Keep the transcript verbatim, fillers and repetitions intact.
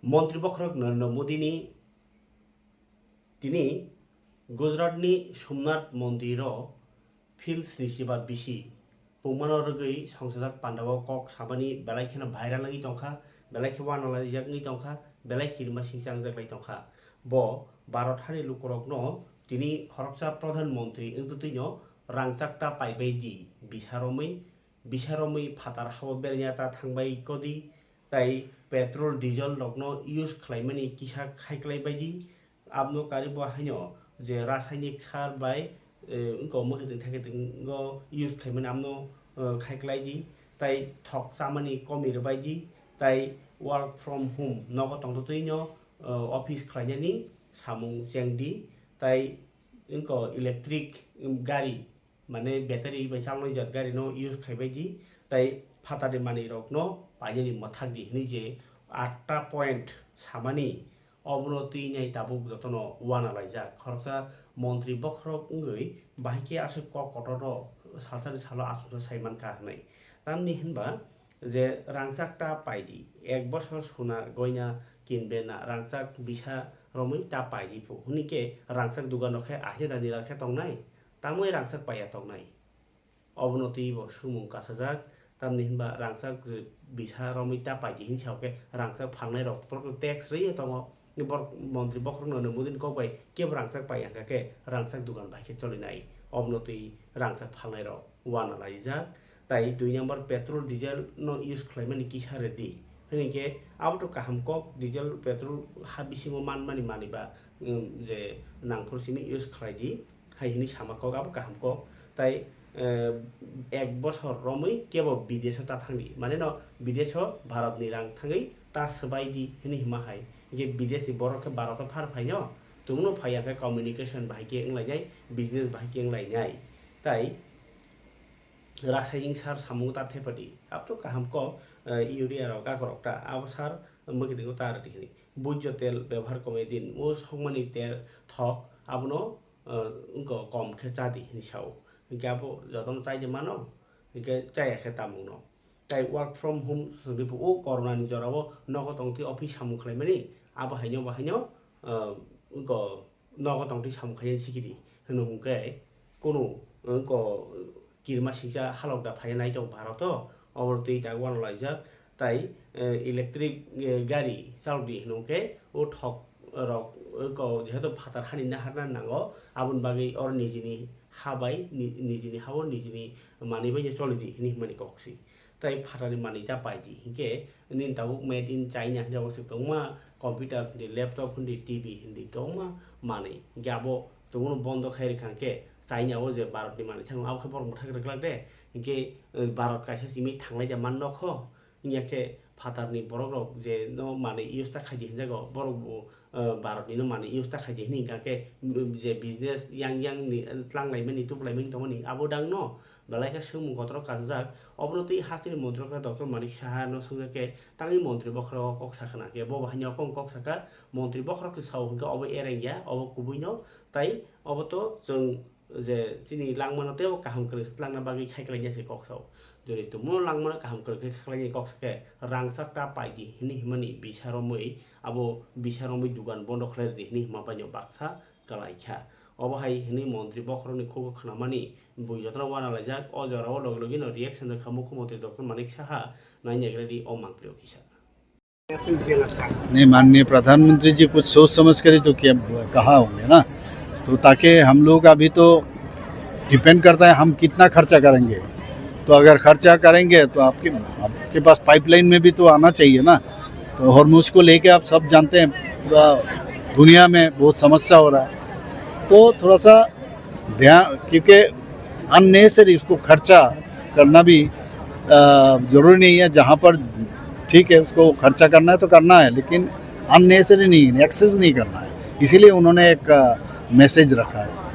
Montri bokhorok Narendra Modini tini Gujaratni Somnath Mondiro phil snichi ba bisi pungmano rwgwi songsajak pandao kok samani belai kheno viral wngwi tongkha, belai khe uanalaijak wngwi tongkha, belai kirima singcha wngjaklai tongkha. Bo Bharat hani lukurokno tini khoroksa Pradhan Montri wngtwtwino rangchak ta paibai di, bisa romwi, bisa romwi phatar hao berengya ta thangbai kodi, tai petrol diesel rokno use khlaimani kisa khaiklai baidi. Abno karibo haino je rasainik sar bai, eh, wngkha mwkhwtwng thakhe twng go use khlaimani amno, eh, khaiklai di, tai thok chamani komi rwbai di, tai work from home nogo tongtwtwino, eh, office khlainani samung cheng di, tai wngkha electric, um, gari, mane battery bai chalnai jat gari no use khaibai di, tai phatarni manwi rok no painani mwthak di hinwi je atta point samani, obono twi nai tabuk jotono uanalaijak. Khoroksa montri bokhorok wngwi bahai khe aswk kok kotor rok salsani salo achuksa sai mankha hinwi. Tamni hinba je rangchak ta pai di, ek bosor suna goina kinbe na rangchak bisa romwi ta pai di phu, hwnwi khe rangchak dugan rok khe ahira nira khe tongnai, tamwi rangchak paiya tongnai. Obono twibo sumung kasajak, tamni hinba rangchak je bisa romwi ta pai di hinwi sa khe rangchak phalnai rok borok tax rwi tongo, borok montri bokhorok no Modini kok bai kebo rangchak paiya hwnkha khe rangchak dugan bai khe cholinai, obono twi rangchak phalnai rok uanalaijak. Tai dui number petrol diesel no use khlaimani kisa rwdi. Hwnwi khe abo to kaham kok, diesel petrol ha bisingo manmani manwi ba, um, je nangphuru simi use khlai di, hai hwnwi sama kok abo kaham kok. Tai, eh, ek bosor romwi kebo bidesh o ta thangdi, mane no bidesh o Bharat ni rang thangwi ta swbai di hwnwi hima hai. Hwnkhe bidesh ni borok khe Bharat o phar phaino, tongno phaiya khe communication bahai khe wnglainai, business bahai khe wnglainai. Tai rasainik sar samung ta thepadi. Abto kaham kok, eh, urea rok, gakhorok ta, abo sar mwkhwtwng ta rwdi hini. Bujjo tel bebohar komai din, o sokmani tel thok, abono, eh, wngkha kom khe cha di hini sao. Hwnkhe abo jotono chai di mano, hwnkhe chaya khe tamungno. Tai work from home swngwi phu, o corona ni jora o nogo tongtwi office samung khlaimani, abo haino bo haino, eh, wngkha nogo tongtwi samung khaina sikidi hwnwi hwnkhe kunu, wngkha kirima singcha halok da phaiya nai tong Bharat o, obo twi ta uanalaijak. Tai, eh, electric, eh, gari chalokdi hwnwi hwnkhe o thok rok, wngkha jehetu phatar hani naharna nango, aboni bagwi oro nijini ha bai, ni-, nijini ha o nijini manwi bai choli di hwnwi himani kok si. Tai phatarni manwi ta pai di, hinkhe nini tabuk made in China hinwi abo se kwbangma computer hindi, laptop hindi, T V hindi kwbangma manwi. Hinkhe abo tongmano bondo khai rwkha hinkhe China o je Bharat ni manwi thangma abo khe borok mwthang rwglak de. Hinkhe, eh, Bharat kaisa simi thanglai ja man nokho. Hinkhe phatarni borok rok je no manwi use ta khai di hinjago, borok bo, eh, Bharat ni no manwi use ta khai di hini hinkha khe, mm, je business yang yang ni, eh, tlang lai mani, tubu lai mani tongmani abo dang no. Belai khe swngmung kotor kasajak. Obono twi hasteni montri bokhorok Doctor Manik Saha no swngjak khe, tangwi montri bokhorok kok sakha na khe, bo bo haino kok kok sakha, montri bokhorok khe sao hwnkhe obo ereng ya, obo kubui no, tai obo to chwng je chini langmano teibo kaham kwrwng khe twlangna bagwi khai kwlaina se kok sao. Jodi tongmano langmano kaham kwrwng khe khai kwlaina kok sakhe rangchak ta pai di hwnwi himani bisa romwi, abo bisa romwi dugan bondo khlai rwdi hwnwi hima bai no baksa kwlai kha. Obo hai hwnwi montri bokhorokni khugo khwnamani bui jotono uanalaijak. O jorao logi logino reaction rwkha mukhyamantri Doctor Manik Saha, naina ready o mangpili o kisa. नहीं, माननीय प्रधानमंत्री जी कुछ सोच समझ कर ही तो किया, कहा होंगे ना, तो ताकि हम लोग अभी तो डिपेंड करता है हम कितना खर्चा करेंगे। तो अगर खर्चा करेंगे तो आपके, आपके पास पाइपलाइन में भी तो आना चाहिए ना। तो हॉर्मुज को लेके आप सब जानते हैं, पूरा दुनिया में बहुत समस्या हो रहा है। तो थोड़ा सा ध्यान, क्योंकि अननेसेसरी इसको खर्चा करना भी, अ, जरूरी नहीं है। जहाँ पर ठीक है, उसको खर्चा करना है तो करना है, लेकिन अननेसेसरी नहीं, एक्सेस नहीं करना है। इसीलिए उन्होंने एक, अ, मैसेज रखा है।